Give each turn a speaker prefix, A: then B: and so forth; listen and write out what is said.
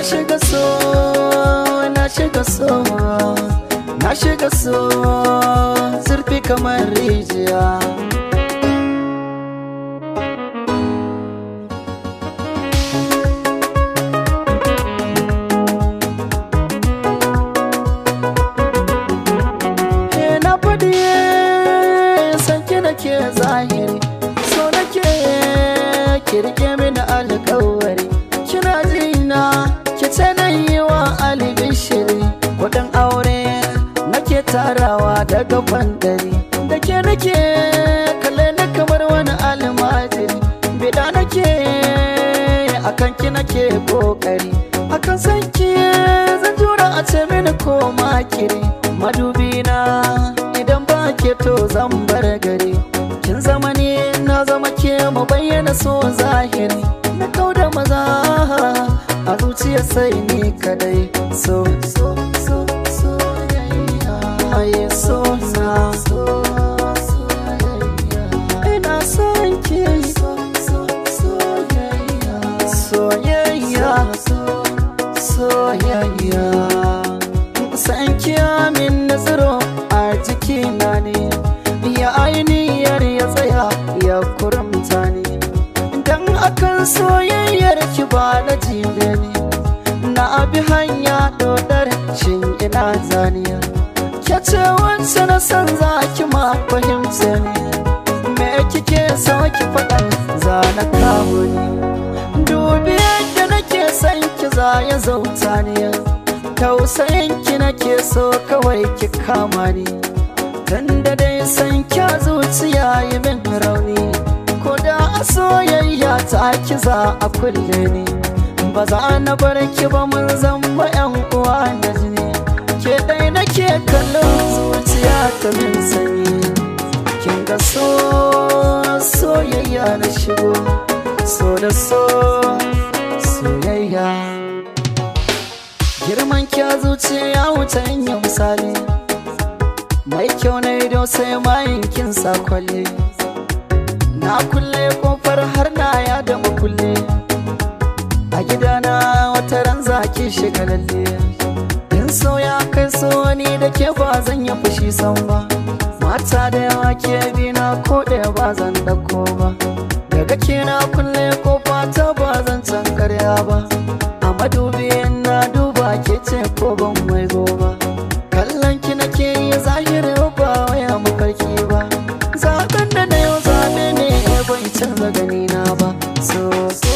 A: shiga so, na shiga so, na shiga so, zurfi kamar rijiya. Na faɗi sanki nake zahiri, so nake ki rike mini alƙawari. Kina jina ki ce na yi wa albishiri, kuɗin aure nake tarawa daga bandari. Da ke nake kalle ni kamar wani almajiri, bida nake akan ki nake kokari. Akan sanki zan jura a ce mini ko makiri. Madubi na idan ba ke to zan bar gari. Kin zama ni na zama ke, mu bayyana so zahiri. Na kauda maza a zuciya sai ni kadai. So so so soyayya, aye so na so soyayya, ina son ki. So so soyayya, soyayya so soyayya. San ki amin nazaro a jikina ne, ya ainihiyar ya tsaya ya kurumta ne. Dan akan soyayyar ki ba na jibe ne, na abi hanya dodar shin ina zaniya. Ke ce wacce na san za ki ma fahimce ni, me kike so ki faɗa za na kawo ni. Dubi yadda nake son ki za ya zauta ni, tausayin ki nake so kawai ki kama ni. Tunda dai san kya zuciya yi min rauni, ko da a soyayya ta ki za a kulle ni. Ba za na bar ki ba mun zama yan uwa da jini. Ke dai nake kallon zuciya ta min sanyi. Kin ga so soyayya na shigo, so da so soyayya. Girman kya zuciya ya wuce in yi misali, mai kyau na ido sai mayin kin sa kwalle. Na kulle kofar har na ya da makulle, a gidana wata ran zaki shiga lalle. In so ya kai so ni da ke ba zan yi fushi san ba. Mata da yawa ke bi na ko ɗaya ba zan ɗauko ba. Daga ke na kulle kofa ta ba zan can karya ba. A madubi na duba ke ce ko ban waigo ba. Kallon ki nake yi zahiri ba waya mafarki ba. Zaben da na yau zabe ne bai canza gani na ba. So so